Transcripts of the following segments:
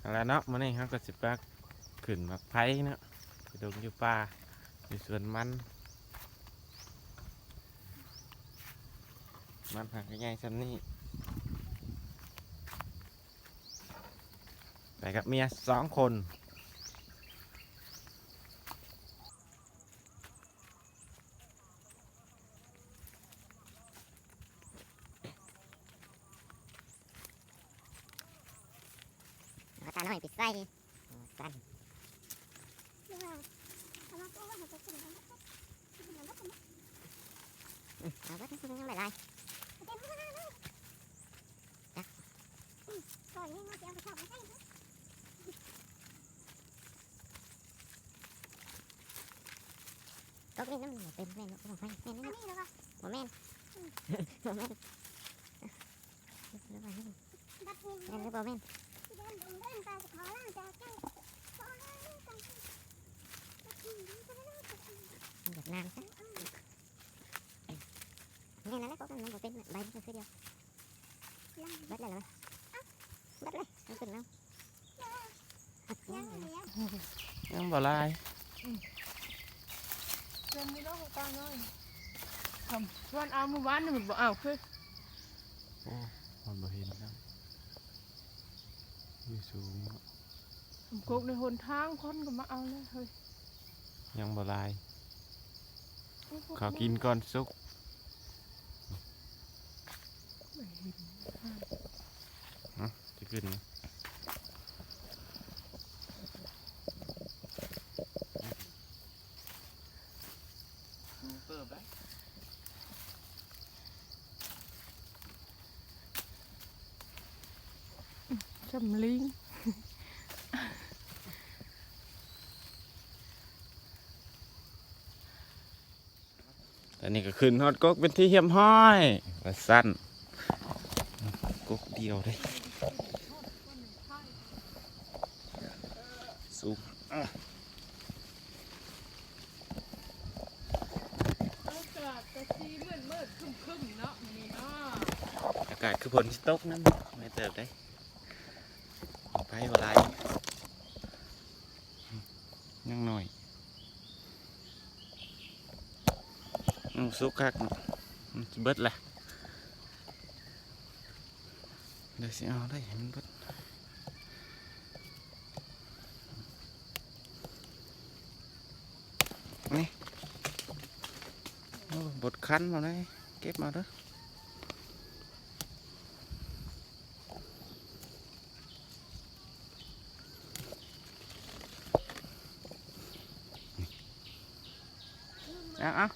ເອົາລະເນາະ ມື້ນີ້ເຮົາກໍຊິໄປຂຶ້ນໝາກໄຜ່ເນາະ ໄປດົງຢູ່ປ່າ ຢູ່ສວນມັນ ມັນຫາກະໃຫຍ່ຊ່ຳນີ້ ໄປກັບເມຍສອງຄົນ. ເອົາຕານ້ອຍໄປໃສ່ ເອົາເບິດ ມັນຍັງຫຼາຍໆ ຈັກ ອືມ ກ່ອນນີ້ມັນຊິເອົາໄປທອດ ຕົກນີ້ນຳບໍ່ເປັນແມ່ນບໍ່? ແມ່ນ ອັນນີ້ລະວະ ບໍ່ແມ່ນ ອືມ ບໍ່ແມ່ນ ແມ່ນຫຼືບໍ່ແມ່ນ? ມັນຢາກນານຊະ ແມ່ນນັ້ນແຫຼະ ເພາະມັນບໍ່ເປັນໃບ ມັນຄືດຽວ ເບິດແລ້ວລະ ເບິດເລີຍ ເອົາຂຶ້ນມາ ຍັງບໍ່ຫຼາຍ ອືມ ເປັນຢູ່ເນາະ ປານ້ອຍ ຊວນເອົາມື້ວານນີ້ມັນບໍ່ເອົາຄື ໂອ້ ມັນບໍ່ເຫັນນຳ ຢູ່ສູງເນາະ ສົມກົກໃນຫົນທາງ ຄົນກໍມາເອົາແລ້ວເຮີ້ຍ ຍັງບໍ່ຫຼາຍ ເຂົາກິນກ່ອນສຸກ ບໍ່ເຫັນ ຫຶ ຊິຂຶ້ນ ເປີດໄດ້ ສຳລີງ ຕອນນີ້ກໍຂຶ້ນຮອດກົກເປັນທີ່ຮຽບຮ້ອຍວ່າຊັ້ນ ກົກດຽວເດ້ ສູງ ອາກາດກໍຊິມືດໆຄຶ້ມໆເນາະ ມື້ນີ້ເນາະ ອາກາດຄືຝົນຊິຕົກນຳ ແມ່ນເຕີບເດ້ ໄຟບໍ່ຫຼາຍ ຍັງໜ້ອຍ ຍັງບໍ່ສຸກຄັກເນາະ ມັນຊິເບິດລະ ດຽວຊິເອົາໄດ້ໃຫ້ມັນເບິດ ນີ້ ໂອ້ ບົດຄັນເອົາເລີຍ ເກັບເອົາເດີ້ ເອົາ ເອົາ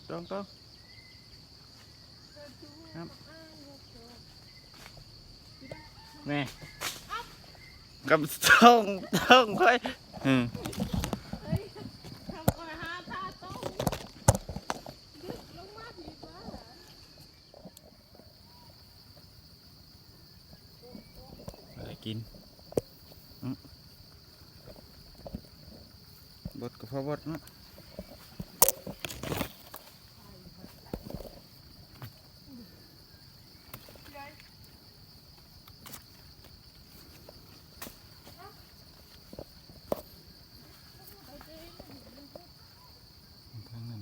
ຕົງໆ ແມ່ ກັບຕົງ ຕົງຂ້ອຍ ອືມ ບໍ່ໄດ້ກິນ ອືມ ບົດກໍພໍບົດເນາະ ທາງນັ້ນ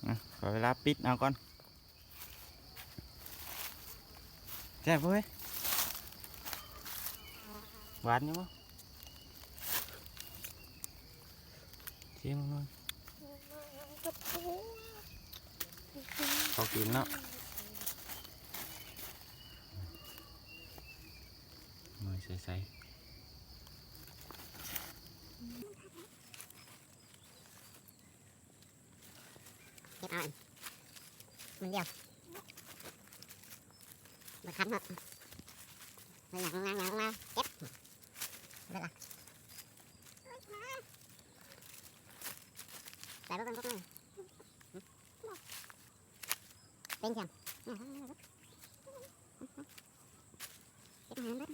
ອ່ະ ຂໍເວລາປິດເອົາກ່ອນ ແຊບເວີຍ ຫວານຢູ່ບໍ່? ຊີມເບິ່ງ ພໍກິນເນາະ ໜ່ວຍໃສໆ. ເກັບເອົາອັນມັນດຽວ ບໍ່ທັນເນາະ ເອົາຫຍັງລົງມາ ຫຍັງລົງມາ ເກັບ ເບິດລະ ໃສ່ບໍ່ເບິ່ງ ເປັນຈັ່ງ ເກັບໃຫ້ມັນເບິດ. ເ